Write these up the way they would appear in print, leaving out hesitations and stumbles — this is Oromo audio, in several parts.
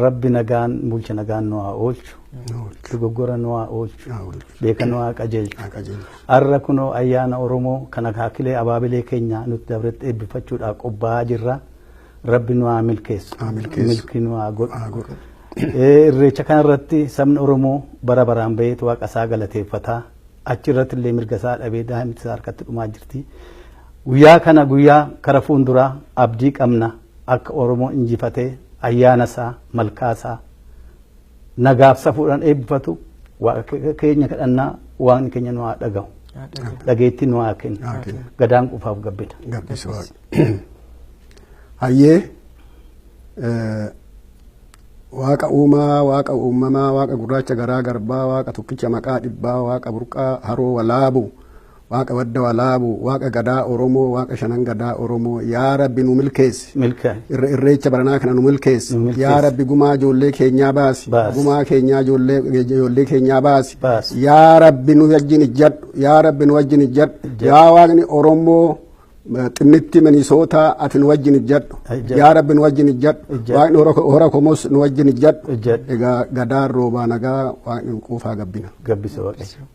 Rabbi nagaan bulcha nagaan nu haa oolchu. Dogoggora nu haa oolchu. Beeka nu haa qajeelchu. Har'a kunoo ayyaana Oromoo kan akaakilee abaabilee keenya nutti dabretti eebbifachuudhaaf qophaa'aa jirra. Rabbi nu haa milkeessu. Milki nu haa godhu. Irreecha kanarratti sabni Oromoo bara baraan baheetu waaqa isaa galateeffataa. Achirratti illee mirga isaa dhabee daa'imti isaa harkatti dhumaa jirti. Guyyaa kana guyyaa kara fuulduraa abdii qabna akka Oromoo injifatee ayyaana isaa malkaa isaa nagaaf safuudhaan eebbifatu waaqa keenya kadhannaa waaqni keenya nu haa dhaga'u. Dhageettii nu haa kennu. Gadaan qufaaf gabbina. Gabbisa waaqa. Hayyee waaqa uumaa waaqa uumamaa waaqa gurraacha garaa garbaa waaqa tokkicha maqaa dhibbaa waaqa burqaa haroo walaabu waaqa wadda walaabu waaqa gadaa oromoo waaqa shanan gadaa oromoo yaa rabbi nu milkeessi. Milkaa'e. Irreecha baranaa kana nu milkeessi. Nu milkeessi. Yaa rabbi gumaa ijoollee keenyaa baasi. Baasi. Gumaa keenyaa ijoollee keenyaa baasi. Baasi. Yaa rabbi nu wajjin ijjadhu. Yaa rabbi nu wajjin ijjadhu. Ijjadhu. Yaa waaqni Oromoo xinnitti Minisootaa ati nu wajjin ijjadhu. Ijjadhu. Yaa rabbi nu wajjin ijjadhu. Ijjadhu. Waaqni hora komos nu wajjin ijjadhu. Ijjadhu. Egaa gadaan roobaa nagaa waaqni nu quufaa gabbina. Gabbisa waaqayyo.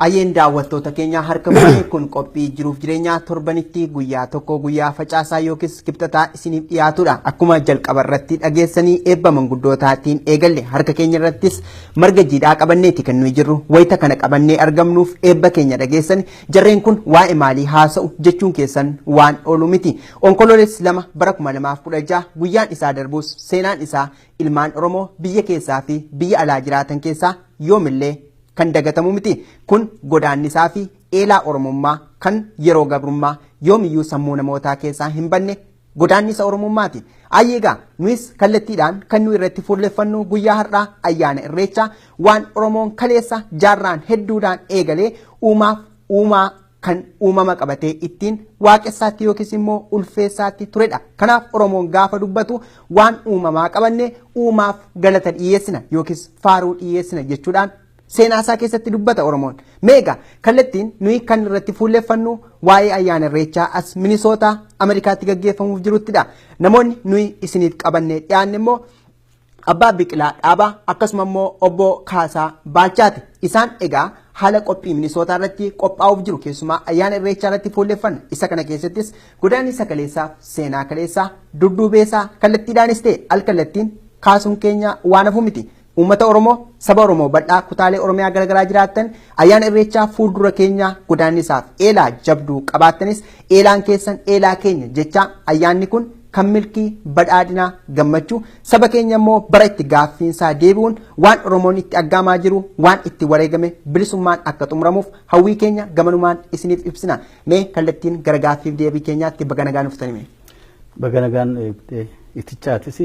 Ayyeen daawwattoota keenya harka fuunee kun qophii jiruuf jireenyaa torbanitti guyyaa tokko guyyaa facaasaa yookiis kibxataa isiniif dhiyaatudha. Akkuma jalqaba irratti dhageessanii eebba manguddootaatiin eegalle harka keenya irrattis marga jiidhaa qabanneeti kan nuyi jirru. Wayita kana qabannee argamnuuf eebba keenya dhageessan jarreen kun waa'ee maalii haasa'u jechuun keessan waan oolu miti. Onkoloolessi 2 bara 2016 guyyaan isaa darbus seenaan isaa ilmaan Oromoo biyya keessaa fi biyya alaa jiraatan keessaa yoomillee kan dagatamu miti. Kun godaannisaa fi eelaa Oromummaa kan yeroo gabrummaa yoomiyyuu sammuu namootaa keessaa hin banne godaannisa Oromummaati. Ayyeegaa nuyis kallattiidhaan kan nuyi irratti fuulleffannu guyyaa har'aa ayyaana Irreechaa waan Oromoon kaleessa jaarraan hedduudhaan eegalee uumaaf uumaa kan uumama qabatee ittiin waaqessaatti yookiis immoo ulfeessaatti turedha. Kanaaf Oromoon gaafa dubbatu waan uumamaa qabanne uumaaf galata dhiyeessina yookiis faaruu dhiyeessina jechuudhaan seenaa isaa keessatti dubbata Oromoon. Meegaa kallattiin nuyi kan irratti fuulleffannu waa'ee ayyaana Irreechaa as Minisootaa Ameerikaatti gaggeeffamuuf jiruttidha. Namoonni nuyi isiniif qabannee dhiyaanne immoo Abbaa Biqilaa Dhaabaa akkasuma immoo Obbo Kaasaa Baalchaati. Isaan egaa haala qophii Minisootaa irratti qophaa'uuf jiru keessumaa ayyaana Irreechaa irratti fuulleffanna. Isa kana keessattis godaannisa kaleessaaf seenaa kaleessaa dudduubeessaa kallattiidhaanis ta'e alkallattiin kaasuun keenya waan hafu miti. Uummata Oromoo saba Oromoo bal'aa kutaalee Oromiyaa garaagaraa jiraattan ayyaana Irreechaa fuuldura keenya godaannisaaf eelaa jabduu qabaattanis eelaan keessan eelaa keenya jecha ayyaanni kun kan milkii badhaadhinaa gammachuu saba keenya immoo bara itti gaaffiinsaa deebi'uun waan Oromoon itti aggaamaa jiru waan itti wareegame bilisummaan akka xumuramuuf hawwii keenya gamanumaan isiniif ibsina. Mee kallattiin gara gaaffiif deebii keenyaatti baga nagaan dhuftanii mee. Baga nagaan itichaatis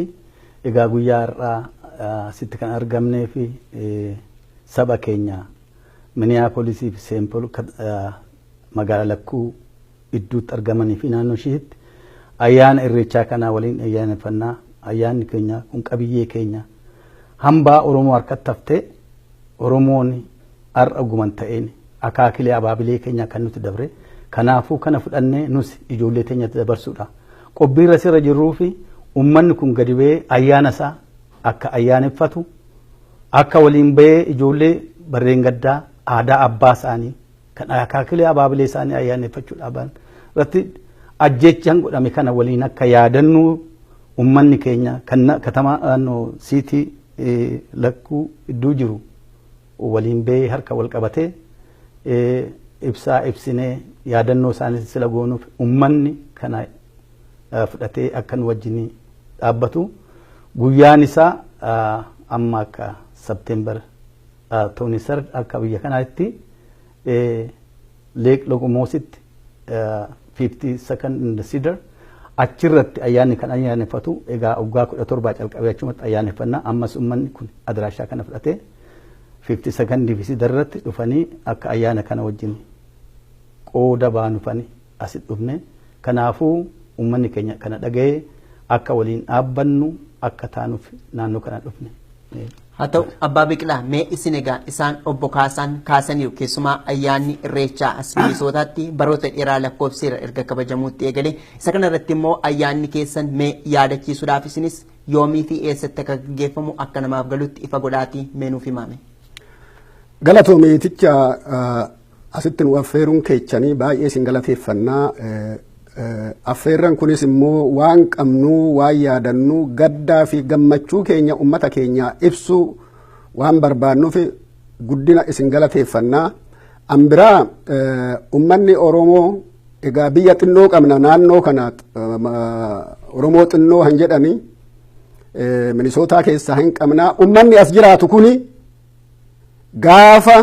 egaa guyyaa har'aa asitti kan argamnee fi saba keenya Minneapolisii fi Seempol magaalaa lakkuu idduutti argamanii fi naannoo isheetti ayyaana Irreechaa kanaa waliin ayyaaneffannaa ayyaanni keenya kun qabiyyee keenya hambaa Oromoo harkatti haftee Oromoon har'a guman ta'een akaakilee abaabilee keenya kan nuti dabre kanaafuu kana fudhannee nus ijoollee teenyatti dabarsuudha. Qophiirra sirra jirruu fi uummanni kun gadi ba'ee ayyaana isaa akka ayyaaneffatu akka waliin ba'ee ijoollee barreen gaddaa aadaa abbaa isaanii kan akaakilee abaabilee isaanii ayyaaneffachuudhaaf irratti ajjechaan godhame kana waliin akka yaadannu uummanni keenya kan katamaa naannoo siitii lakkuu iddoo jiru waliin ba'ee harka wal qabatee ibsaa ibsinee yaadannoo isaanii sila goonuuf uummanni kana fudhatee akka nu wajjin dhaabbatu. Guyyaan isaa amma akka September 23 akka biyya kanaatti Lake Logomoositti 52nd in the Cedar achirratti ayyaanni kan ayyaaneffatu egaa waggaa 17 calqabee achumatti ayyaaneffannaa ammas uummanni kun adiraashaa kana fudhatee 52nd fi Cedar irratti dhufanii akka ayyaana kana wajjin qooda baanufanii asitti dhufne kanaafuu uummanni keenya kana dhaga'ee akka waliin dhaabbannu akka taanuuf naannoo kana dhufne. Haa ta'u, Abbaa Biqilaa, mee isin egaa isaan obbo Kaasaan kaasaniiru, keessumaa ayyaanni Irreechaa as Minisootaatti baroota dheeraa lakkoofseera erga kabajamuutti eegale. Isa kana irratti immoo ayyaanni keessan mee yaadachiisuudhaaf isinis yoomii fi eessatti akka gaggeeffamu akka namaaf galutti ifa godhaatii mee nuuf himame. Galatoomeeticha, asitti nu affeeruun keechanii baay'ee isin galateeffannaa. Affeerran kunis immoo waan qabnuu, waan yaadannuu, gaddaa fi gammachuu keenya ummata keenya ibsuu waan barbaannuuf guddina isin galateeffannaa. An biraa, ummanni Oromoo egaa biyya xinnoo qabna, naannoo kana Oromoo xinnoo han jedhani Minisootaa keessaa hin qabnaa. Ummanni as jiraatu kuni gaafa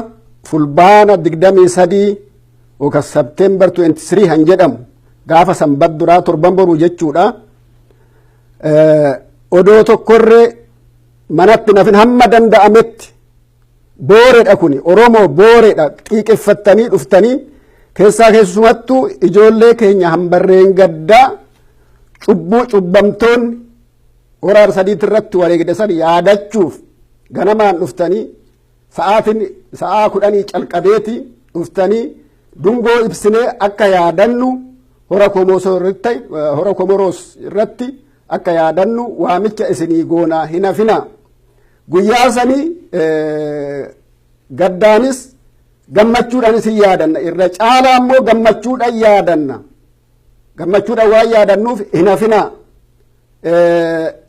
Fulbaana 23 yookaan September 23 han jedhamu, gaafa Sanbat duraa, torban boruu jechuudha. Odoo tokkorree manatti nafin hamma danda'ametti booredha kuni, Oromoo booredha, xiiqeffattanii dhuftanii keessaa keessumattuu ijoollee keenya hambarreen gaddaa cubbuu cubbamtoonni horaar sadiitti irratti wareegde san yaadachuuf ganamaan dhuftanii, sa'aatiin sa'aa 10 calqabeeti dhuftanii dungoo ibsinee akka yaadannu, hora Komosoo irratti, hora Komoroos irratti akka yaadannu waamicha isinii goonaa. Hin hafina. Guyyaa sanii gaddaanis gammachuudhaanis hin yaadanna. Irra caalaa immoo gammachuudhaan yaadanna. Gammachuudhaan waan yaadannuuf hin hafina.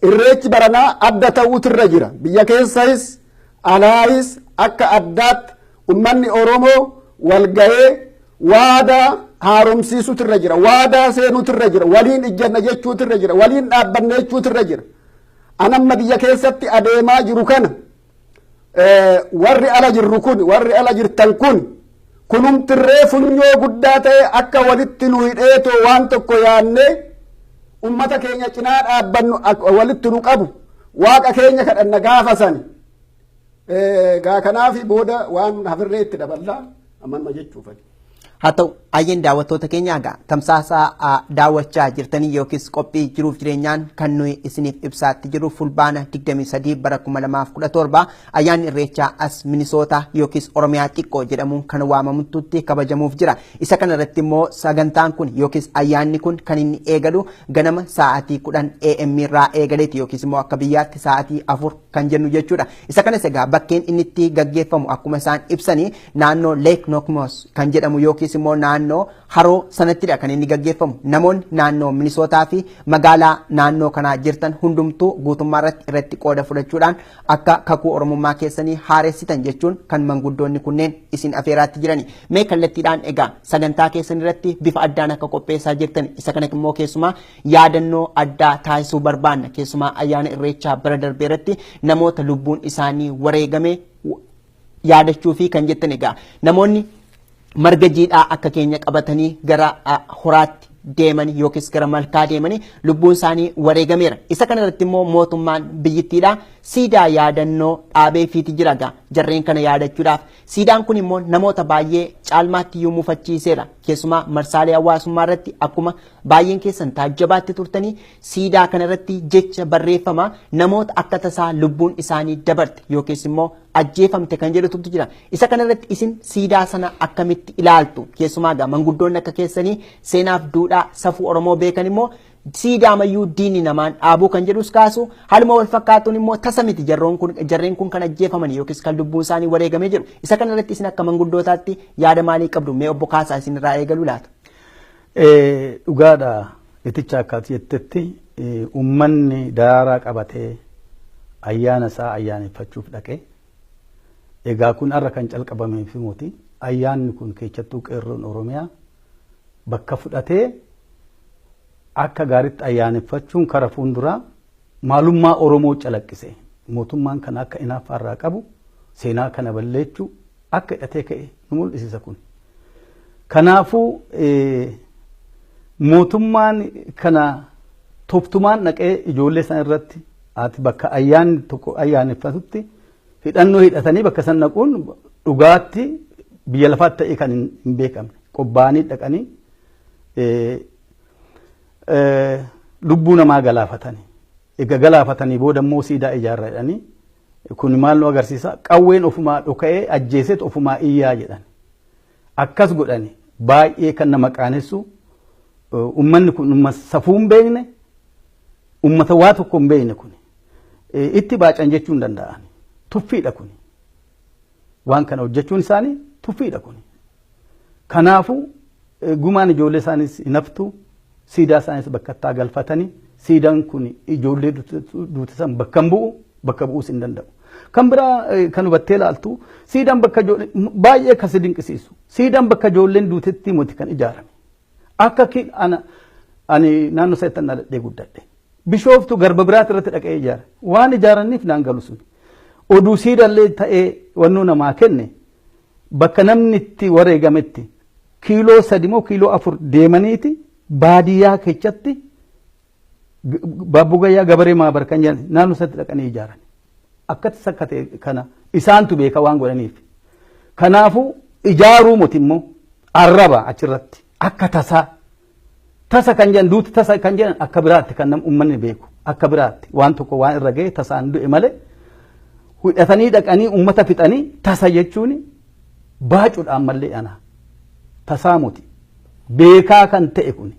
Irreechi baranaa adda ta'uutu irra jira. Biyya keessais alaayis akka addaatti ummanni Oromoo walga'ee waadaa haaromsiisuutu irra jira. Waadaa seenuutu irra jira. Waliin ijjanna jechuutu irra jira. Waliin dhaabbanna jechuutu irra jira. Anamma biyya keessatti adeemaa jiru kana, warri ala jirru kun, warri ala jirtan kun, kunumtirree funyoo guddaa ta'e akka walitti nu hidheetoo waan tokko yaannee ummata keenya cinaa dhaabbannu walitti nu qabu Waaqa keenya kadhanna gaafa sani. Gaa kanaaf booda waan hafirree itti daballaa ammanuma jechuufani. Haa ta'u, ayyeen daawwattoota keenya, egaa tamsaasa daawwachaa jirtanii yookiis qophii jiruuf jireenyaan kan nuyi isiniif ibsaatti jiru, Fulbaana 23 bara 2017 ayyaanni Irreechaa as Minisoota yookiis Oromiyaa xiqqoo jedhamuun kan waamamutti kabajamuuf jira. Isa kana irratti immoo sagantaan kun yookiis ayyaanni kun kan inni eegalu ganama sa'aatii 10 AM irraa eegaleeti, yookiis immoo akka biyyaatti sa'aatii 4 kan jennu jechuudha. Isa kanas egaa bakkeen inni itti gaggeeffamu akkuma isaan ibsanii naannoo Lake Nokomis kan jedhamu yookiis immoo naannoo haroo sanattidha kan inni gaggeeffamu. Namoonni naannoo Minisootaa fi magaalaa naannoo kanaa jirtan hundumtuu guutummaa irratti qooda fudhachuudhaan akka kakuu Oromummaa keessanii haaressitan jechuun kan manguddoonni kunneen isin afeeraatti jirani. Mee kallattiidhaan egaa sagantaa keessan irratti bifa addaan akka qopheessaa jirtan, isa kana immoo keessumaa yaadannoo addaa taasisuu barbaanna. Keessumaa ayyaana Irreechaa bara darbee irratti namoota lubbuun isaanii wareegame yaadachuu fi kan jettan, egaa namoonni marga jiidhaa akka keenya qabatanii gara horaatti deeman yookiis gara malkaa deemanii lubbuun isaanii wareegameera. Isa kana irratti immoo mootummaan biyyittiidha siidaa yaadannoo dhaabee fiiti jira gaa jarreen kana yaadachuudhaaf. Siidaan kun immoo namoota baay'ee caalmaatti iyyuu mufachiiseera. Keessumaa marsaalee hawaasummaa irratti akkuma baay'een keessan taajjabaatti turtanii, siidaa kana irratti jecha barreeffama namoota akka tasaa lubbuun isaanii dabarte yookiis immoo ajjeefamte kan jedhutu jira. Isa kana irratti isin siidaa sana akkamitti ilaaltu? Keessumaa gaa manguddoonni akka keessanii seenaaf duudhaa safuu Oromoo beekan immoo siidaa mayyuu diinni namaan dhaabuu kan jedhus kaasu. Haaluma wal fakkaatuun immoo tasa miti jarroon kun, jarreen kun kan ajjeefaman yookiis kan lubbuun isaanii wareegamee jiru. Isa kana irratti isin akka manguddootaatti yaada maalii qabdu? Mee obbo Kaasaa isin irraa eegaluu laata? Dhugaadha, iticha akkaati jettetti uummanni daraaraa qabatee ayyaana isaa ayyaaneffachuuf dhaqe. Egaa kun har'a kan calqabamee fi mooti. Ayyaanni kun keessattuu qeerroon Oromiyaa bakka fudhatee akka gaariitti ayyaaneffachuun kara fuulduraa maalummaa Oromoo calaqqise. Mootummaan kana akka inaaffaarraa qabu, seenaa kana balleechuu akka hidhatee ka'e nu mul'isiisa kun. Kanaafuu mootummaan kana toftumaan dhaqee ijoollee sana irratti ati bakka ayyaanni tokko ayyaaneffatutti hidhannoo hidhatanii bakka san dhaquun dhugaatti biyya lafaatti ta'ee kan hin beekamne, qophaa'anii dhaqanii lubbuu namaa galaafatanii. Egaa galaafatanii booda immoo siidaa ijaarra jedhanii Kun maal nu agarsiisa? Qawween ofumaa dhoka'ee ajjeeseet ofumaa iyyaa jedhan. Akkas godhani baay'ee kan nama qaanessu, ummanni kun ummata safuu hin beekne, ummata waa tokko hin beekne. Kun itti baacan jechuu hin danda'an. Tuffiidha kun. Waan kana hojjechuun isaanii tuffiidha kun. Kanaafuu gumaan ijoollee isaaniis hin haftu, siidaa isaaniis bakka itti galfatanii, siidaan kun ijoollee duute san bakka hin bu'u, bakka bu'uus hin danda'u. Kan biraa kan hubattee ilaaltu, siidaan bakka ijoollee baay'ee kan si dinqisiisu, siidaan bakka ijoolleen duutetti miti kan ijaarame. Akka ani naannoo isaatti dhaladhee guddadhe. Bishooftu garba biraati irratti dhaqee ijaare. Waan ijaaraniif naan galu sun. Oduu siidallee ta'ee wannoo namaa kenne, bakka namni itti wareegametti kiiloo 3 moo kiiloo 4 deemaniiti baadiyyaa keessatti Baabboo Gabaree Maabar kan jedhan naannoo isaatti dhaqanii ijaaran. Akkatti sakkate kana isaantu beeka waan godhaniif. Kanaafuu ijaaruu miti immoo arraba achirratti akka tasaa. Tasa kan jedhan, duuti tasa kan jedhan akka biraatti kan nam uummanni beeku, akka biraatti waan tokko waan irra ga'e tasaan du'e malee, hidhatanii dhaqanii uummata fixanii tasa jechuun baacuudhaan mallee ana tasaa muti, beekaa kan ta'e kun.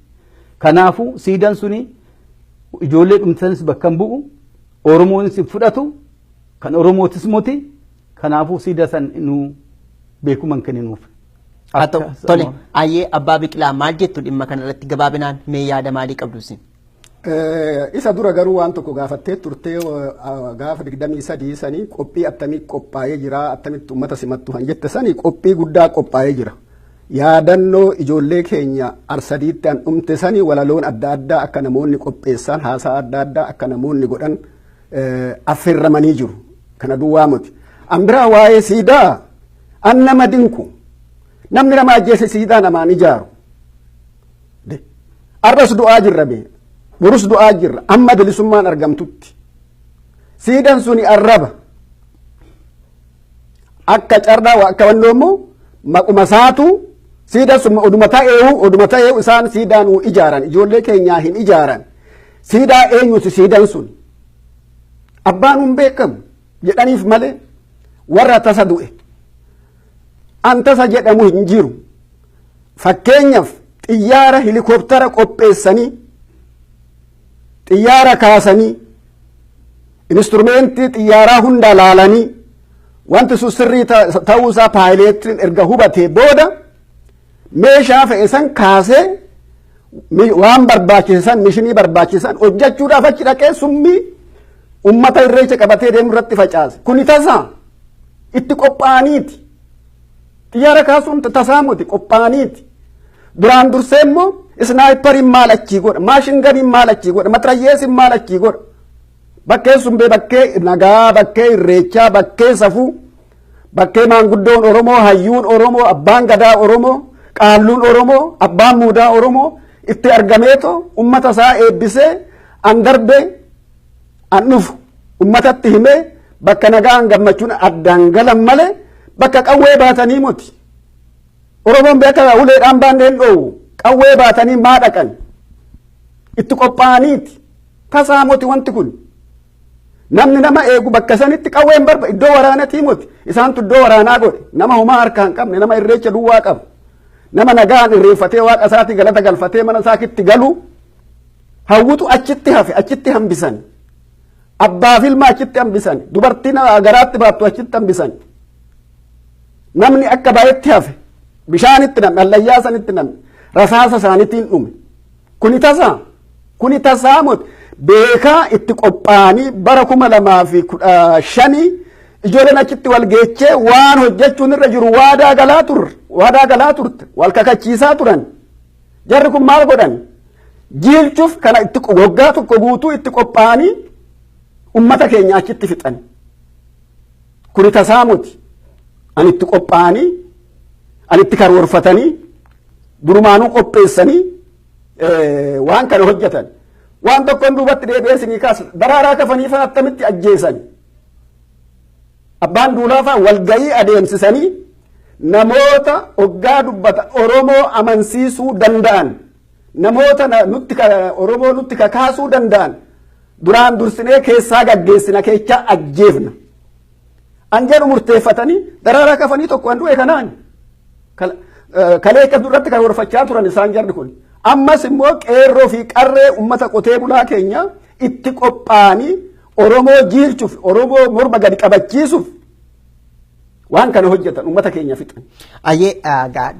Kanaafuu siidaan suni ijoollee dhumtanis bakka hin bu'u, Oromoonis hin fudhatu, kan Oromootis muti. Kanaafuu siidaa san nu beekuma hin kenninuuf. Haa ta'u, tole. Ayyee, Abbaa Biqilaa, maal jettu dhimma kanarratti gabaabinaan? Mee yaada maalii qabdu isin? Isa dura garuu waan tokko gaafattee turtee, gaafa 23 sanii qophii attamii qophaa'ee jira, attamitti uummata simattu kan jette sanii, qophii guddaa qophaa'ee jira. Yaadannoo ijoollee keenya Arsadiitti an dhumte sanii walaloon adda addaa akka namoonni qopheessan, haasaa adda addaa akka namoonni godhan affeerramanii jiru. Kana duwwaa miti. An biraa waa'ee siidaa an nama dinku, namni nama ajjeese siidaa namaan ijaaru. Arras du'aa jirra bee. Borus du'aa jirra amma bilisummaan argamtutti. Siidaan suni arraba. Akka carraa akka wannoo immoo maquma isaatu siidaan sun oduma ta'eewu isaan siidaa nuu ijaaran, ijoollee keenyaa hin ijaaran. Siidaa eenyuti siidaan sun? Abbaan hin beekamu jedhaniif malee warra tasa du'e. An tasa jedhamu hin jiru. Fakkeenyaaf xiyyaara helikooптara qopheessanii, xiyyaara kaasanii, instrumentii xiyyaaraa hunda laalanii, wanti sun sirrii ta'uusaa pilotiin erga hubatee booda, meeshaa fe'e san kaasee waan barbaachisan, missionii barbaachisan hojjechuudhaaf achi dhaqee summii ummata irreecha qabatee deemu irratti facaase. Kuni tasaa? Itti qophaa'aniiti. Xiyyaara kaasuun tasaa miti, qophaa'aniiti. Duraan dursee immoo sniperiin maal achii godha, machine guniin maal achii godha, matrayeesiin maal achii godha? Bakkeen sun bee bakkee nagaa, bakkee irreechaa, bakkee safuu, bakkee maanguddoon Oromoo, hayyuun Oromoo, abbaan gadaa Oromoo, qaalluun Oromoo, abbaan muudaa Oromoo itti argameeto ummata isaa eebbisee an darbee an dhufu ummatatti himee bakka nagaan gammachuun addaan galan malee bakka qawwee baatanii miti. Oromoon beeka uleedhaan baannee hin dhoowwu. Qawwee baatanii maa dhaqan? Itti qophaa'aniiti. Tasaa moti wanti kun. Namni nama eegu bakka sanitti qawween barba iddoo waraanatii moti. Isaantu iddoo waraanaa godhe. Nama homaa harkaa hin qabne, nama irreecha duwwaa qabu. Nama nagaan irreeffatee waaqa isaatii galata galfatee mana isaatitti galu hawwutu achitti hafe, achitti hambisan. Abbaa fi ilma achitti hambisan. Dubartiin garaatti baattu achitti hambisan. Namni akka baay'etti hafe. Bishaanitti namni, allayyaa sanitti namni, rasaasa isaaniitiin dhume. Kuni tasaa. Kuni tasaa moti. Beekaa itti qophaa'anii bara 2015 ijoolleen achitti wal geechee waan hojjechuun irra jiru waadaa galaa turre, waadaa galaa turte, wal kakachiisaa turan. Jarri kun maal godhan? Jiilchuuf kana itti waggaa tokko guutuu itti qophaa'anii ummata keenya achitti fixan. Kuni tasaa moti. An itti qophaa'anii, an itti karoorfatanii, durumaanuu qopheessanii waan kana hojjetan. Waan tokkoon duubatti deebi'ee isinii kaasa. Daraaraa Kafanii fa'aa attamitti ajjeesan? Abbaan Duulaa fa'aa walgayii adeemsisanii namoota hoggaa dubbata Oromoo amansiisuu danda'an, namoota nutti Oromoo nutti kakaasuu danda'an duraan dursinee keessaa gaggeessina, keechaa ajjeefna. An jedhu murteeffatanii daraaraa kafanii tokko an du'e kanaan kalee akka duratti kan horfachaa turan isaan jarri kun. Ammas immoo qeerroo fi qarree uummata qotee bulaa keenya itti qophaa'anii Oromoo jiilchuuf, Oromoo morma gadi qabachiisuuf waan kana hojjetan uummata keenya fixan. Ayyee,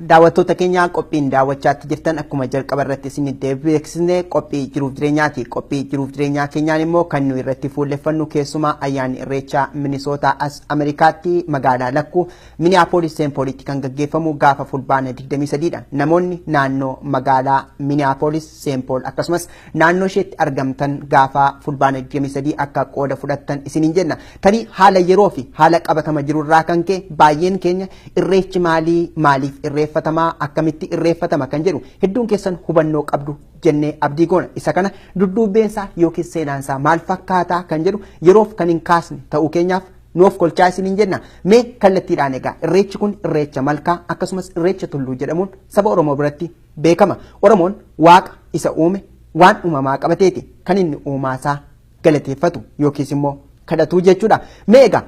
daawwattoota keenya, qophiin daawwachaatti jirtan akkuma jalqaba irratti isin beeksisne qophii jiruuf jireenyaati. Qophii jiruuf jireenyaa keenyaan immoo kan nu irratti fuulleffannu keessumaa ayyaanni Irreechaa Minisootaa as Ameerikaatti magaalaa lakkuu Miniyaapolis Seenpoolitti kan gaggeeffamu gaafa Fulbaana 23 dha. Namoonni naannoo magaalaa Miniyaapolis Seenpool akkasumas naannoo isheetti argamtan gaafa Fulbaana 23 akka qooda fudhattan isiniin jenna. Tarii haala yeroo fi haala qabatama jirurraa kan ka'e baay'een keenya irreechi maalii, maaliif irreeffatamaa, akkamitti irreeffatama kan jedhu hedduun keessan hubannoo qabdu jennee abdii goona. Isa kana dudduubbeensaa yookiin seenaansaa maal fakkaataa kan jedhu yeroof kan hin kaasne ta'uu keenyaaf nuuf kolchaa isiniin jenna. Mee kallattiidhaan egaa irreechi kun irreecha malkaa akkasumas irreecha tulluu jedhamuun saba Oromoo biratti beekama. Oromoon waaqa isa uume waan uumamaa qabateeti kan inni uumaasaa galateeffatu yookiis immoo kadhatu jechuudha. Mee egaa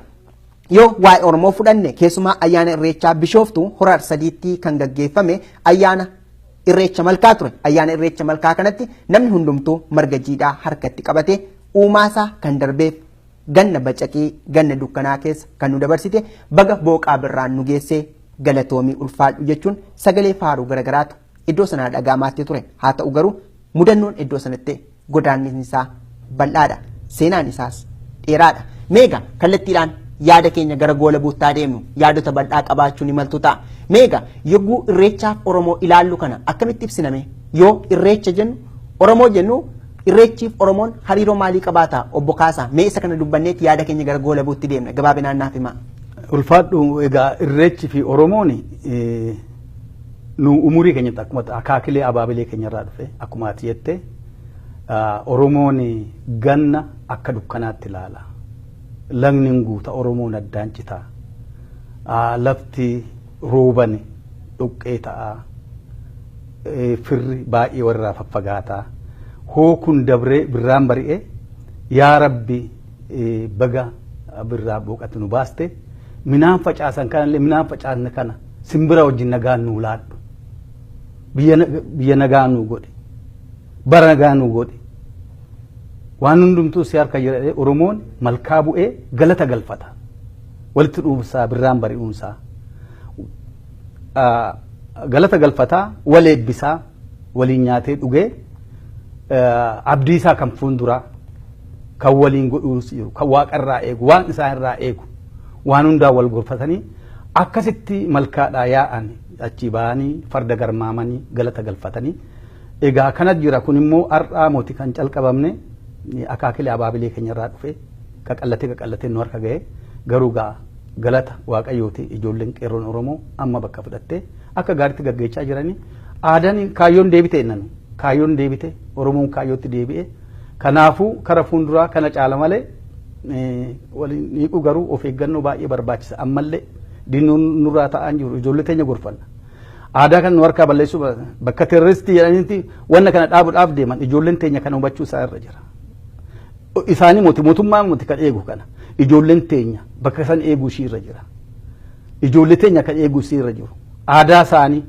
yoo waa'ee Oromoo fudhanne, keessumaa ayyaana irreechaa Bishooftuu hora sadiitti kan gaggeeffame ayyaana irreecha malkaa ture. Ayyaana irreecha malkaa kanatti namni hundumtuu marga jiidhaa harkatti qabatee uumaasaa kan darbeef ganna bacaqii, ganna dukkanaa keessa kan nu dabarsite, baga booqaa birraan nu geessee, galatoomii, ulfaadhu jechuun sagalee faaruu garagaraatu iddoo sanaa dhaga'amaatti ture. Haa ta'u garuu mudannoon iddoo sanatti godaannisni isaa bal'aadha. Seenaan isaas dheeraadha. Meegaa kallattiidhaan yaada keenya gara goola buuttaa deemnu, yaadota bal'aa qabaachuu ni maltu ta'a. Meegaa yogguu irreechaaf Oromoo ilaallu kana akkamitti ibsiname? Yoo irreecha jennu, Oromoo jennu, irreechiif Oromoon hariiroo maalii qabaata, obbo Kaasaa? Mee isa kana dubbanneeti yaada keenya gara goola buutti deemna. Gabaabinaan naaf himaa. Ulfaadhu. Egaa irreechi fi Oromoon nu umurii keenyatti akkuma akaakilee abaabilee keenyarraa dhufe, akkuma ati jette, Oromoon ganna akka dukkanaatti ilaala. Lagni hin guuta, Oromoon addaan citaa. Lafti roobani dhoqqee ta'a. Firri baay'ee warraa faffagaataa. Hoo kun dabree birraan bari'ee, yaa Rabbi, baga birraa booqatti nu baaste, minaan facaasan kanallee, minaan facaasne kana simbira wajjin nagaan nuu laadhu. Biyya nagaa nuu godhe. Bara nagaa nuu godhe. Waan hundumtuu si harka jira jedhee Oromoon malkaa bu'ee galata galfata. Walitti dhuunsaa birraan bari'uunsaa. Galata galfataa, wal eebbisaa, waliin nyaatee dhugee, abdii isaa kan fuulduraa kan waliin godhuus jiru, kan waaqarraa eegu, waan isaan irraa eegu, waan hundaa wal gorfatanii akkasitti malkaadhaa yaa'an, achii ba'anii farda garmaamanii galata galfatanii. Egaa kana jira. Kun immoo har'aa mooti kan calqabamne, akaakilee abaabilee keenyarraa dhufe qaqallatee qaqallatee nu harka ga'e. Garuu gaa galata waaqayyooti, ijoolleen qeerroon Oromoo amma bakka fudhattee akka gaariitti gaggeechaa jiranii, aadaan kaayyoon deebite innanu, kaayyoon deebite, Oromoon kaayyootti deebi'e. Kanaafuu kara fuulduraa kana caala malee waliin hiiquu, garuu of eeggannoo baay'ee barbaachisa. Ammallee diinni nurraa ta'aa jiru, ijoollee teenya gorfanna. Aadaa kan nu harkaa balleessuu bakka terroristii jedhanitti wanna kana dhaabuudhaaf deeman, ijoolleen teenya kana hubachuu isaa irra jira. Isaanii moti, mootummaa moti kan eegu kana, ijoolleen teenya bakka san eeguu ishii irra jira. Ijoollee teenya kan eeguu ishii irra jiru. Aadaa isaanii,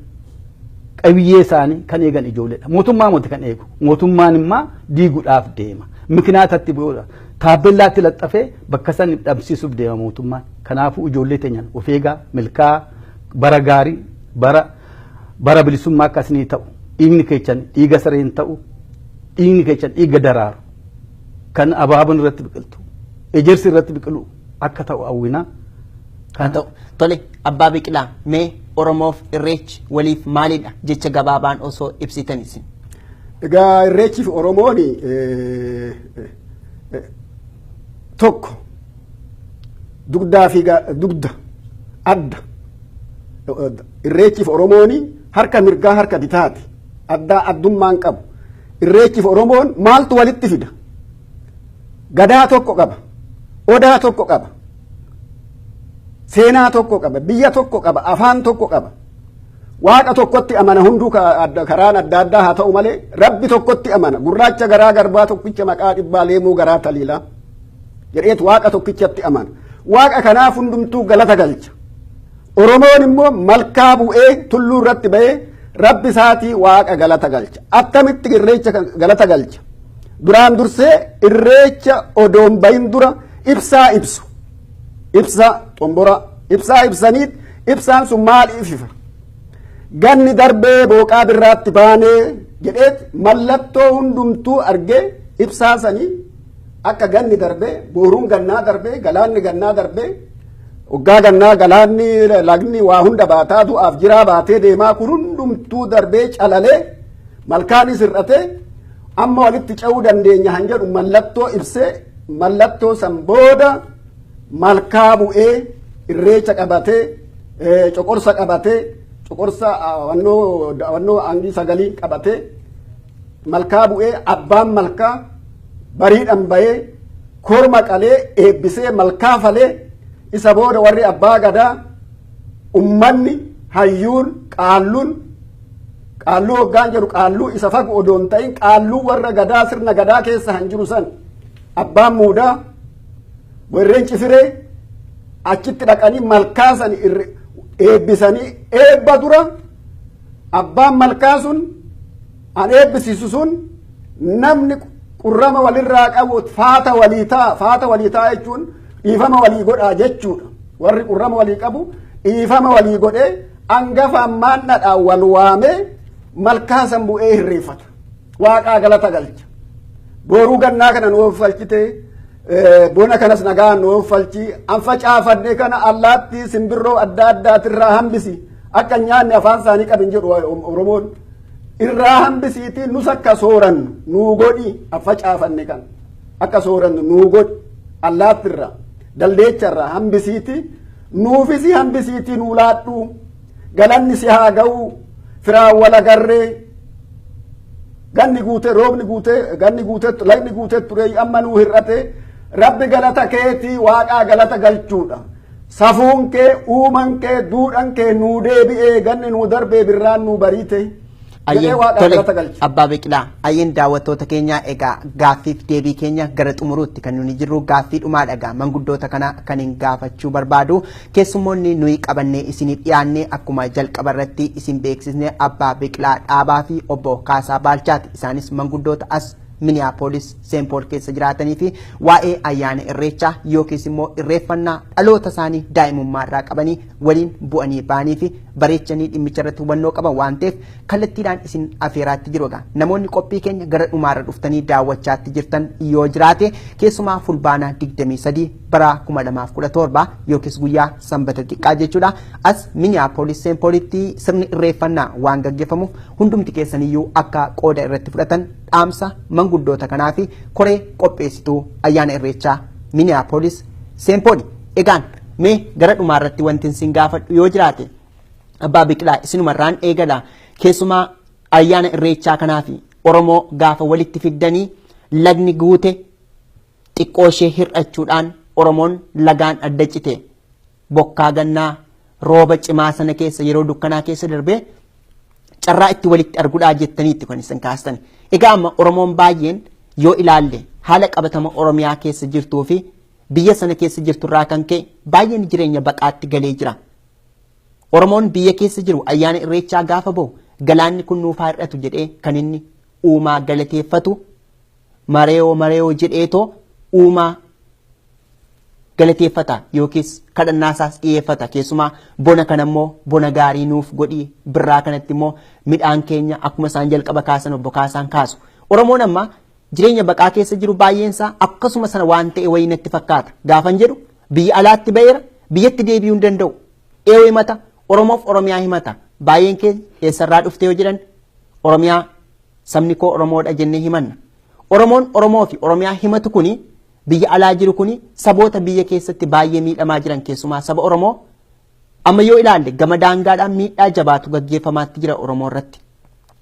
qabiyyee isaanii kan eegan ijoolleedha. Mootummaa moti kan eegu. Mootummaan immoo diiguudhaaf deema. Mikinaatatti bu'uudha. Taabbellaatti laxxafee bakka san dhabsiisuuf deema mootummaan. Kanaafuu ijoollee teenyaan of eegaa, milkaa, bara gaarii, bara bilisummaa akkasii ta'u. Dhiigni keechan dhiiga sareen ta'u, dhiigni keechan dhiiga daraaru kan abaaboon irratti biqiltu, ejersi irratti biqilu akka ta'u hawwinaa. Haa ta'u. Tole, abbaa Biqilaa, mee Oromoof irreechi waliif maalidha jecha gabaabaan osoo ibsitanis. Egaa irreechi fi Oromoon tokko, dugdaa fi dugda adda. Irreechi fi Oromoon harka mirgaa harka bitaati. Addaa addummaan qabu. Irreechi fi Oromoon maaltu walitti fida? Gadaa tokko qaba. Odaa tokko qaba. Seenaa tokko qaba. Biyya tokko qaba. Afaan tokko qaba. Waaqa tokkotti amana hunduu, karaan adda addaa haa ta'u malee rabbi tokkotti amana. Gurraacha garaa garbaa, tokkicha maqaa dhibbaa, leemuu garaa taliilaa jedheetu waaqa tokkichatti amana. Waaqa kanaaf hundumtuu galata galcha. Oromoon immoo malkaa bu'ee tulluu irratti ba'ee rabbi isaatii waaqa galata galcha. Attamitti irreecha galata galcha? Duraan dursee irreecha odoon bahin dura ibsaa ibsu. Ibsa xombora ibsaa ibsaniit ibsaan sun maal ififa? Ganni darbee booqaa birraatti baanee jedheet mallattoo hundumtuu argee ibsaa sanii akka ganni darbee booruun gannaa darbee galaanni gannaa darbee waggaa gannaa galaanni lagni waa hunda baataa du'aaf jiraa baatee deemaa kun hundumtuu darbee calalee malkaanis hir'atee amma walitti ce'uu dandeenya han jedhu mallattoo ibsee mallattoo san booda malkaa bu'ee irreecha qabatee coqorsa qabatee coqorsa wannoo hangii sagalii qabatee malkaa bu'ee abbaan malkaa bariidhaan bahee korma qalee eebbisee malkaa falee isa booda warri abbaa gadaa ummanni hayyuun qaalluun qaalluu hoggaan jedhu qaalluu isa fagu odoon ta'in qaalluu warra gadaa sirna gadaa keessa han jiru san abbaan muudaa warreen cifiree achitti dhaqanii malkaa san eebbisanii eebba dura abbaan malkaa sun an eebbisiisu sun namni qurrama walirraa qabu faata walii ta'a. Faata walii ta'a jechuun dhiifama walii godhaa jechuudha. Warri qurrama walii qabu dhiifama walii godhee angafa ammaan dhadhaan wal waamee malkaa san bu'ee hirreeffata. Waaqaa galata galcha. Booruu gannaa kana nu oofalchite, bona kanas nagaan nu oofalchi, an facaafadhe kana allaattii simbirroo adda addaatirraa hambisi, akka nyaanni afaan isaanii qabin jedhu Oromoon. Irraa hambisiitii nus akka soorannu nuu godhi, an facaafanne kana akka soorannu nuu godhi, allaattirraa daldeecharraa hambisiitii nuufisi hambisiitii nuu laadhu, galanni si haa ga'u, firaan wal agarree ganni guutee roobni guutee ganni guutee lagni guutee ture amma nuu hir'ate, rabbi galata keetii waaqaa galata galchuudha. Safuun kee uuman kee duudhan kee nuu deebi'ee ganni nuu darbee birraan nuu bariite. Tole Abbaa Biqilaa, ayyeen daawwattoota keenya, egaa gaaffiif deebii keenya gara xumuruutti kan nuni jirru gaaffii dhumaa dhagaa manguddoota kana kan hin gaafachuu barbaadu. Keessummoonni nuyi qabannee isiniif dhiyaanne akkuma jalqaba irratti isin beeksisne Abbaa Biqilaa Dhaabaa fi Obbo Kaasaa Baalchaati. Isaanis manguddoota as Minneapolis Saint Paul keessa jiraatanii fi waa'ee ayyaana irreechaa yookiis immoo irreeffannaa dhaloota isaanii daa'imummaa irraa qabanii waliin bu'anii ba'anii fi bareechanii dhimmicha irratti hubannoo qaban waan ta'eef kallattiidhaan isin afeeraatti jiru. Egaa namoonni qophii keenya gara dhumaarra dhuftanii daawwachaatti jirtan yoo jiraate, keessumaa Fulbaana 23 bara 2017 yookiis guyyaa sanbata xiqqaa jechuudha, as Minneapolis Saint Paulitti sirni irreeffannaa waan gaggeeffamuuf hundumti keessaniyyuu akka qooda irratti fudhatan dhaamsa manguddoota kanaa fi koree qopheessituu ayyaana irreechaa Minneapolis Saint Paul. Egaan mee gara dhumaarratti wanti isin gaafadhu yoo jiraate, Abbaa Biqilaa, isinumarraan eegala. Keessumaa ayyaana irreechaa kanaa fi Oromoo gaafa walitti fiddanii lagni guute xiqqoo ishee hir'achuudhaan Oromoon lagaan adda cite, bokkaa gannaa rooba cimaa sana keessa yeroo dukkanaa keessa darbee carraa itti walitti arguudhaa jettaniitti kan isin kaastan. Egaa amma Oromoon baay'een yoo ilaalle haala qabatama Oromiyaa keessa jirtuu fi biyya sana keessa jirturraa kan ka'e baay'een jireenya baqaatti galee jira. Oromoon biyya keessa jiru ayyaana irreechaa gaafa bahu galaanni kun nuuf haa hir'atu jedhee kan inni uumaa galateeffatu, mareeyoo mareeyoo jedheetoo uumaa galateeffata yookiis kadhannaa isaas dhiyeeffata. Keessumaa bona kana immoo bona gaarii nuuf godhii, birraa kanatti immoo midhaan keenya akkuma isaan jalqaba kaasan obbo Kaasaan kaasu. Oromoon amma jireenya baqaa keessa jiru baay'een isaa akkasuma sana waan ta'e wayii natti fakkaata. Gaafan jedhu biyya alaatti ba'eera, biyyatti deebi'uu hin danda'u. Eewoo himata, Oromoof Oromiyaa himata. Baay'een keenya eessarraa dhufte yoo jedhan Oromiyaa, sabni koo Oromoodha jennee himanna. Oromoon Oromoo fi Oromiyaa himatu kuni biyya alaa jiru kuni saboota biyya keessatti baay'ee miidhamaa jiran, keessumaa saba Oromoo amma yoo ilaalle gama daangaadhaan miidhaa jabaatu gaggeeffamaatti jira Oromoo irratti.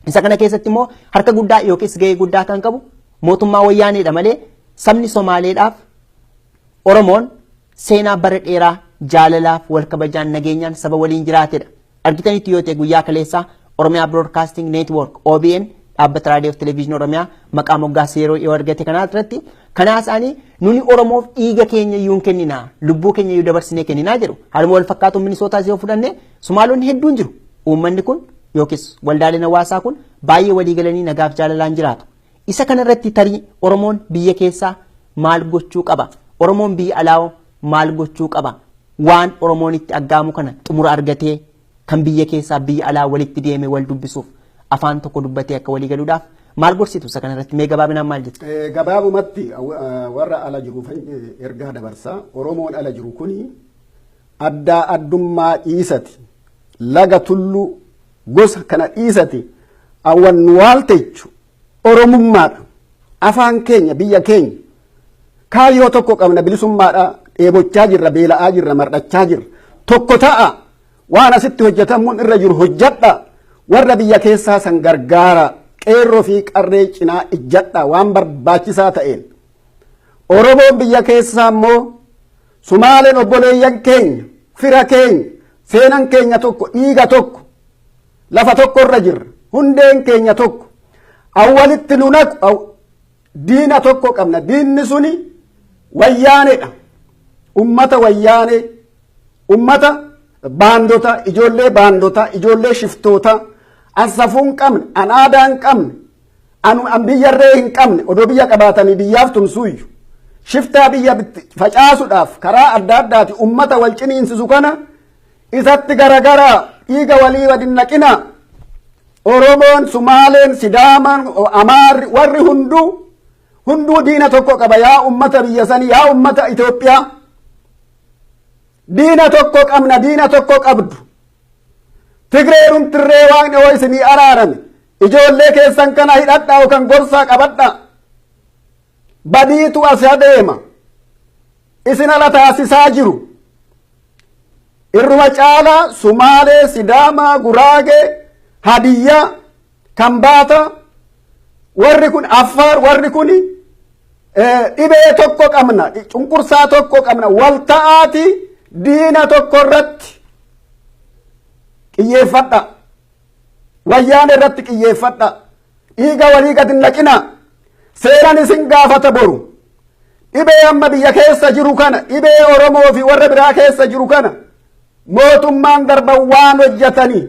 Isa kana keessatti immoo harka guddaa yookiis gahee guddaa kan qabu mootummaa wayyaaneedha malee sabni Somaaleedhaaf Oromoon seenaa bara dheeraa jaalalaaf wal kabajaan nageenyaan saba waliin jiraatedha. Argitanitti yoo ta'e guyyaa kaleessaa Oromiyaa Broadcasting Network OBN Dhaabbata raadiyoo fi televezyiinii Oromiyaa maqaa moggaasa yeroo dhiyoo argate kanaa irratti kanaa isaanii nuni Oromoof dhiiga keenya iyyuu hin kenninaa, lubbuu keenya iyyuu dabarsinee kenninaa jedhu. Haaluma wal fakkaatuun Minisootaas yoo fudhanne Sumaalonni hedduun jiru. Uummanni kun yookiis waldaaleen hawaasaa kun baay'ee walii galanii nagaaf jaalalaan jiraatu. Isa kanarratti tarii Oromoon biyya keessaa maal gochuu qaba? Oromoon biyya alaa maal gochuu qaba? Waan Oromoon itti aggaamu kana xumura argatee kan biyya keessaa biyya alaa walitti deeme wal dubbisuuf afaan tokko dubbatee akka walii galuudhaaf maal gorsitu isa kanarratti mee gabaabinaan maal jettu? Gabaabumatti warra ala jiru ergaa dabarsaa. Oromoon ala jiru kuni addaa addummaa dhiisati, laga tulluu gosa kana dhiisati, awwan waaltechu Oromummaadha. Afaan keenya, biyya keenya, kaayyoo tokko qabna, bilisummaadha. Dheebochaa jirra, beela'aa jirra, mardhachaa jirra. Tokko ta'a, waan asitti hojjetamuun irra jiru hojjadha. Warra biyya keessaa san gargaara, qeerroo fi qarree cinaa ijjadha waan barbaachisaa ta'een. Oromoon biyya keessaa immoo Sumaaleen obboleeyyan keenya, fira keenya, seenan keenya tokko, dhiiga tokko, lafa tokko irra jirra, hundeen keenya tokko. Awwalitti nu naqu diina tokko qabna. Diinni suni Wayyaanedha. Ummata Wayyaanee, ummata baandota, ijoollee baandota, ijoollee shiftoota, an safuu hin qabne, an aadaa hin qabne, an biyyarree hin qabne, odoo biyya qabaatanii biyyaaf tumsuuyyu. Shiftaa biyya facaasuudhaaf karaa adda addaati ummata wal ciniinsisu kana isatti garagaraa, dhiiga walii wadin naqina. Oromoon, Sumaaleen, Sidaamaan, Amaarri, warri hunduu diina tokko qaba. Yaa ummata biyya sanii, yaa ummata Itoophiyaa, diina tokko qabna, diina tokko qabdu. Tigree tirree Waaqni hoo isinii araarame, ijoollee keessan kana hidhadhaa yookaan gorsaa qabadhaa. Badiitu as adeema, isin ala taasisaa jiru. Irruma caalaa Sumaalee, Sidaamaa, Guraagee, Hadiyyaa, Kambaata, warri kun Affaar, warri kun dhibee tokko qabna, cunqursaa tokko qabna. Wal ta'aati diina tokko irratti xiyyeeffadha. Wayyaan irratti xiyyeeffadha. Dhiiga walii gad hin naqina. Seeran isin gaafata boru. Dhibee amma biyya keessa jiru kana, dhibee Oromoo fi warra biraa keessa jiru kana, mootummaan darban waan hojjetanii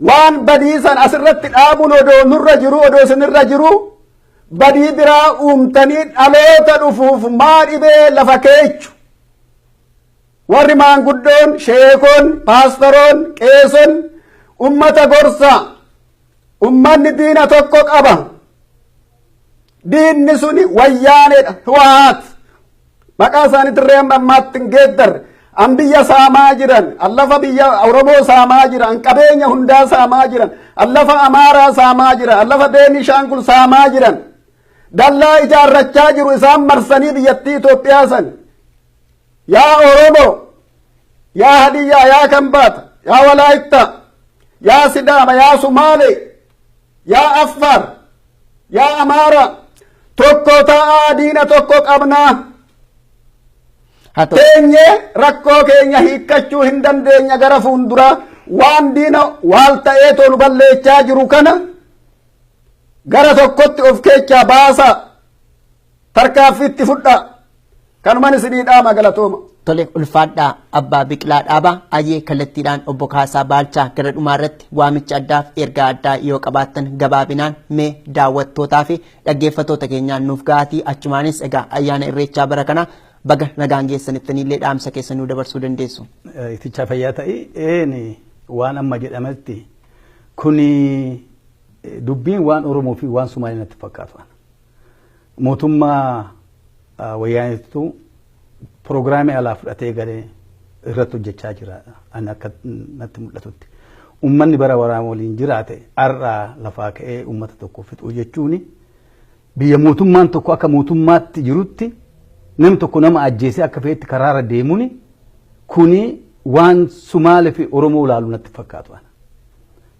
waan badiisan asirratti dhaabuun odoo nurra jiru, odoo isinirra jiru, badii biraa uumtanii dhaloota dhufuuf maa dhibee lafa keechu? Warri maanguddoon, sheekon, paastaroon, qeeson ummata gorsa. Ummanni diina tokko qaba. Diinni suni Wayyaaneedha, Hiwaat. Maqaa isaaniitirree amma ammaatti hin geeddarre. An biyya saamaa jiran, an lafa biyya Oromoo saamaa jiran, an qabeenya hundaa saamaa jiran, an lafa Amaaraa saamaa jiran, an lafa Beenishaangul saamaa jiran. Dallaa ijaarrachaa jiru isaan marsanii biyyattii Itoophiyaa san. Yaa Oromoo, yaa Hadiyyaa, yaa Kambaata, yaa Walaayittaa, yaa Sidaama, yaa Sumaalee, yaa Affaar, yaa Amaara, tokko ta'aa, diina tokko qabnaa. Teenyee rakkoo keenya hiikkachuu hin dandeenya gara fuulduraa. Waan diina waal ta'ee tolu balleechaa jiru kana gara tokkotti of keechaa baasaa, tarkaaffiitti fudhaa. Kanuman isinii dhaama, galatooma. Tole, ulfaadhaa Abbaa Biqilaa Dhaabaa. Ayyee, kallattiidhaan obbo Kaasaa Baalchaa, gara dhumaa irratti waamicha addaaf ergaa addaa yoo qabaattan gabaabinaan mee daawwattootaa fi dhaggeeffattoota keenyaan nuuf ga'aatii, achumaanis egaa ayyaana Irreechaa bara kana baga nagaan geessanittaniillee dhaamsa keessan nuu dabarsuu dandeessu. Itichaa, fayyaa ta'ii. Een, waan amma jedhametti kuni dubbiin waan Oromoo fi waan Sumaalee natti fakkaatu. Mootummaa Wayyaaneetu piroogiraamii alaa fudhatee galee irratti hojjechaa jira. Ani akka natti mul'atutti. Uummanni bara waraana waliin jiraate har'aa lafaa ka'ee uummata tokko fixuu jechuun, biyya mootummaan tokko akka mootummaatti jirutti namni tokko nama ajjeesee akka fe'etti karaarra deemuun kuni waan Sumaalee fi Oromoo ilaalu natti fakkaatu.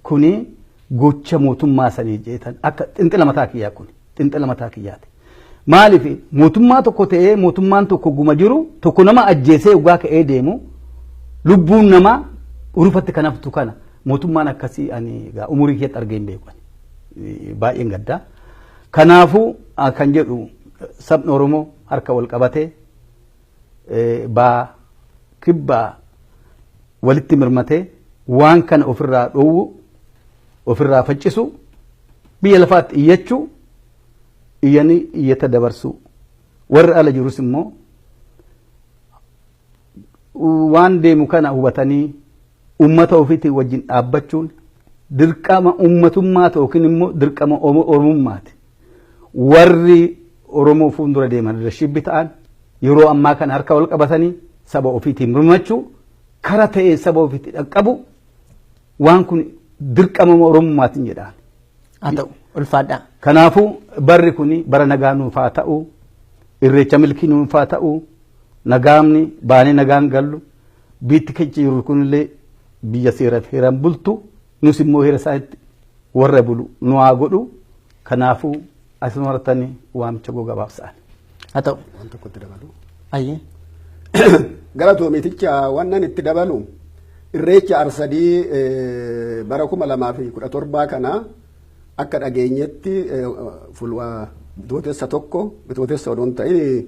Kuni gocha mootummaa sanii jeetan akka xinxila mataa kiyyaa, kuni xinxila mataa kiyyaati. Maaliif mootummaa tokko ta'ee, mootummaan tokko guma jiru tokko nama ajjeesee dhugaa ka'ee deemu, lubbuun namaa urufatti kan haftu kana, mootummaan akkasii ani egaa umurii keetti argee hin beeku. baay'een gaddaa. Kanaafuu kan jedhu sabni Oromoo harka wal qabatee baa kibbaa walitti mirmatee waan kana ofirraa dhoowwu, ofirraa faccisu, biyya lafaatti iyyachuu, iyyanii iyyata dabarsuu, warri ala jirus immoo waan deemu kana hubatanii ummata ofiitii wajjin dhaabbachuun dirqama ummatummaati yookiin immoo dirqama oromummaati. Warri Oromoo fuuldura deeman leadership ta'an yeroo ammaa kana harka wal qabatanii saba ofiitiin mirmachuu, kara ta'ee saba ofiitti dhaqqabu, waan kun dirqama oromummaatiin jedhaan. Haa ta'u, ulfaadhaa. Kanaafuu barri kun bara nagaa nuuf haa ta'u, irreecha milkii nuuf haa ta'u, nagaamni baanee nagaan gallu, biitti keessa jiru kunillee biyya seeraaf heeraan bultu, nus immoo heera isaatti warra bulu nu haa godhu. Kanaafuu asuma irratti waamicha gabaabsaan. Haa ta'u. Waan tokkotti dabalu. Ayyee. Galatoomiiticha, wannan itti dabalu irreecha Arsadii bara 2017 kana akka dhageenyetti fulwa Bitootessa 1, Bitootessa odoon ta'in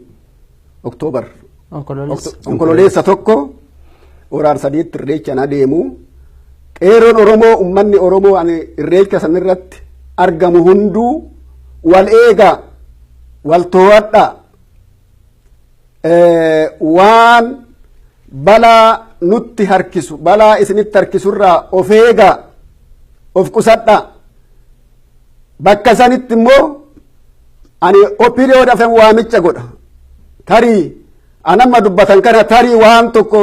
Oktoobar. Onkololeessa. Onkololeessa 1 hora Arsadiitti irreechaan adeemu. Qeeroon Oromoo, ummanni Oromoo ani irreecha sanirratti argamu hunduu wal eega, wal to'adha. Waan balaa nutti harkisu, balaa isinitti harkisurraa of eega, of qusadha. Bakka sanitti immoo ani OPDO dhafen waamicha godha. Tarii anamma dubbatan kana, tarii waan tokko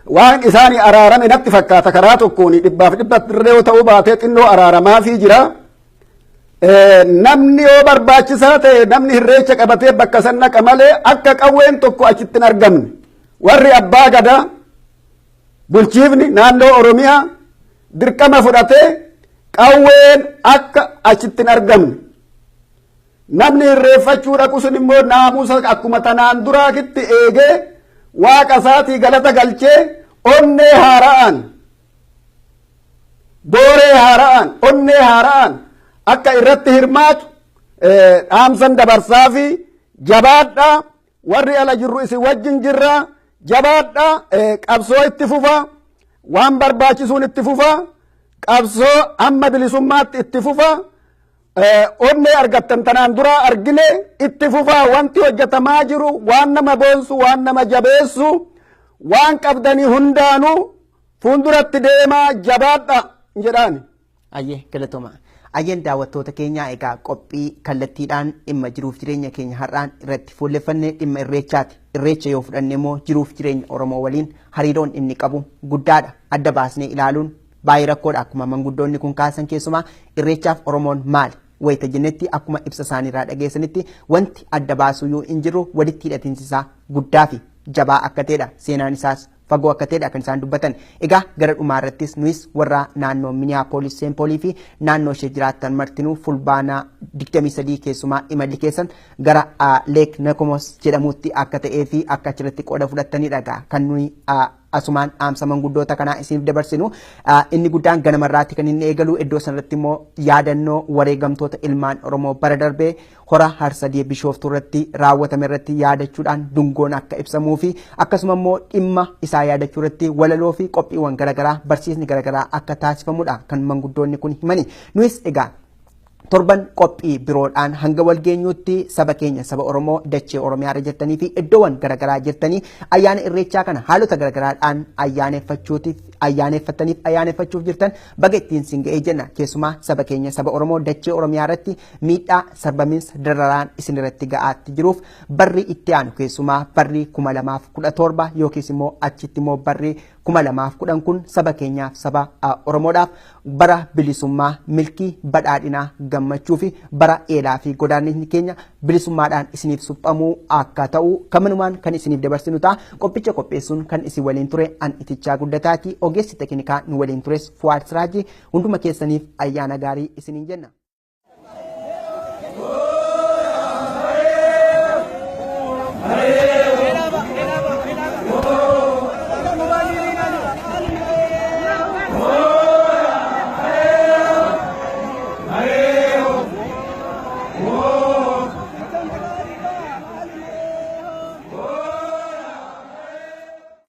waan isaanii araarame natti fakkaata, karaa tokkoon dhibbaaf dhibbatti irree yoo ta'uu baatee xinnoo araaramaafii jira. Namni yoo barbaachisaa ta'e namni irreecha qabatee bakka san dhaqa malee akka qawween tokko achitti hin argamne. Warri abbaa gadaa, bulchiifni naannoo Oromiyaa dirqama fudhatee qawween akka achitti hin argamne. Namni irreeffachuu dhaqu sun immoo naamusa akkuma tanaan duraakitti eegee, waaqa isaatii galata galchee, onnee haara'aan, booree haara'aan, onnee haara'aan akka irratti hirmaatu dhaamsan dabarsaa fi jabaadha. Warri ala jirru isin wajjin jirra, jabaadha. Qabsoo itti fufa, waan barbaachisuun itti fufa, qabsoo amma bilisummaatti itti fufa. Onnee argattan tanaan dura argine itti fufaa. Wanti hojjetamaa jiru waan nama boonsu, waan nama jabeessu, waan qabdanii hundaanuu fuulduratti deemaa, jabaadha jedhaani. Ayyee, galatooma. Ayyeen, daawwattoota keenyaa, egaa qophii kallattiidhaan dhimma jiruuf jireenya keenya har'aan irratti fuulleffannee dhimma irreechaati. Irreecha yoo fudhanne immoo jiruuf jireenya Oromoo waliin hariiroon inni qabu guddaadha. Adda baasnee ilaaluun baay'ee rakkoodha, akkuma manguddoonni kun kaasan. Keessumaa irreechaaf Oromoon maali? Wayita jennetti, akkuma ibsa isaaniirraa dhageessanitti, wanti adda baasuu hin jiru, walitti hidhatiinsi isaa guddaa fi jabaa akka ta'edha. Seenaan isaas fagoo akka ta'edha kan isaan dubbatan. Egaa gara dhumaa irrattis nuyis warra naannoo Minneapolis, Saint Paulii fi naannoo ishee jiraattan martinuu Fulbaanaa 23 keessumaa imalli keessan gara Lake Nokomis jedhamutti akka ta'ee fi akka achirratti qooda fudhattanidha egaa kan nuyi asumaan dhaamsa manguddoota kanaa isiniif dabarsinu. Inni guddaan ganamarraatti kan inni eegalu, iddoo sanarratti immoo yaadannoo wareegamtoota ilmaan Oromoo bara darbee hora Harsadee Bishooftuu irratti raawwatame irratti yaadachuudhaan dungoon akka ibsamuu fi akkasuma immoo dhimma isaa yaadachuu irratti walaloo fi qophiiwwan garaagaraa, barsiisni garaagaraa akka taasifamudha kan manguddoonni kun himani. Nuyis egaa torban qophii biroodhaan hanga wal geenyutti, saba keenya, saba Oromoo dachee Oromiyaa irra jirtanii fi iddoowwan garaagaraa jirtanii ayyaana irreechaa kana haalota garaagaraadhaan ayyaaneffachuutiif ayyaaneffattaniif ayyaaneffachuuf jirtan baga ittiin sin ga'ee jenna. Keessumaa saba keenya, saba Oromoo dachee Oromiyaa irratti miidhaa, sarbamiinsa, dararaan isin irratti ga'aatti jiruuf, barri itti aanu, keessumaa barri 2017 yookiis immoo achitti immoo barri 2010 kun saba keenyaaf, saba Oromoodhaaf bara bilisummaa, milkii, badhaadhinaa, gammachuu fi bara eelaa fi godaannifni keenya bilisummaadhaan isiniif suphamuu akka ta'u kamanumaan kan isiniif dabarsinu ta'a. Qophicha qopheessuun kan isin waliin ture an Itichaa Guddataati. Ogeessi teknikaa nu waliin tures Fuwaad Siraajii. Hunduma keessaniif ayyaana gaarii isiniin jenna.